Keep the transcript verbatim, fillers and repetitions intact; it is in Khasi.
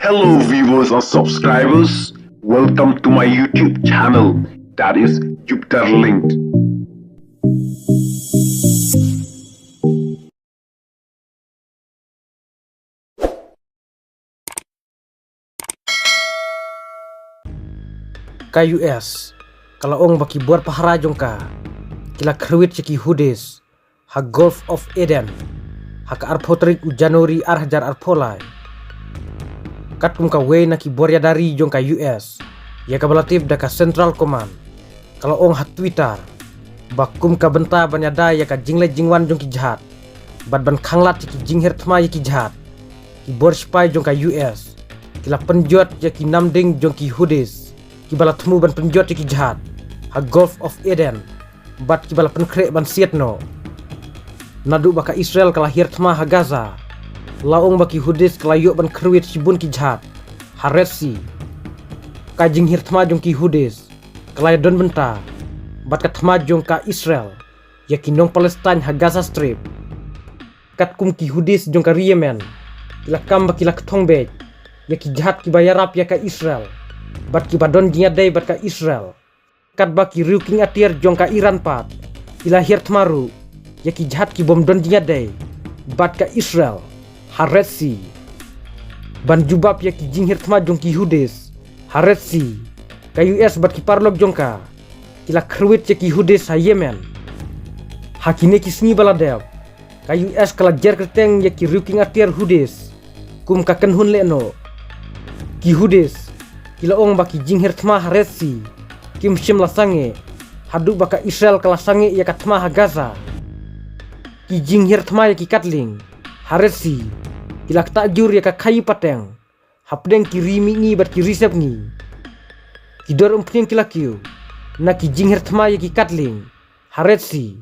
Hello viewers and subscribers, welcome to my YouTube channel, that is Jupiter Linked. Ka U S ka la ong ba ki bor pahara jong ka ki la khrwit ïa ki Houthis ha Gulf of Aden ha ka arphew tarik u January ar hajar arphew lai. Katkum kawei na ki bor ïada ri jong ka U S, ïa kaba la tip da ka Central Command, ka la ong ha Twitter ba kum ka bynta ban ïada ïa ka jingleit jingwan jong ki jhad bad ban khanglad ïa ki jinghiar thma ïa ki jhad, ki bor sipai jong ka U S ki la pynjot ïa ki namding jong ki Houthis kiba la thmu ban pynjot ïa ki jhad ha Gulf of Aden bad kiba la pynkhreh ban siat noh. Naduh ba ka Israel ka la hiar thma ha Gaza, la ong ba ki Houthis ka la ïoh ban khrwit shibun ki jhad ha Red Sea. Ka jinghiar thma jong ki Houthis ka la ïadon bynta bad ka thma jong ka Israel ïa ki nong Palestine ha Gaza Strip. Katkum ki Houthis jong ka ri Yemen ki la kam ba ki la kthong beit ïa ki jhad kiba ïarap ïa ka Israel bad kiba don jingïadei bad ka Israel. Katba ki riew kieng atiar jong ka Iran pat ki la hiar thma ruh ïa ki jhad ki bym don jingïadei bad ka Israel ha Red Sea. Ban jubab ïa ki jinghiar thma jong ki Houthis ha Red Sea, ka U S bad ki paralok jong ka ki la khrwit ïa ki Houthis ha Yemen. Ha kine ki sngi ba la dep, ka U S ka la jer kyrteng ïa ki riew kieng atiar Houthis kum ka kynhun lehnoh. Ki Houthis ki la ong ba ki jinghiar thma ha Red Sea kim shym la sangeh haduh ba ka Israel ka la sangeh ïa ka thma ha Gaza. Ki jinghiar thma ïa ki katling ha Red Sea ki la ktah jur ïa ka khaii pateng hapdeng ki ri mihngi bad ki ri sepngi. Ki dor umphniang ki la kiew na ki jinghiar thma ïa ki katling ha Red Sea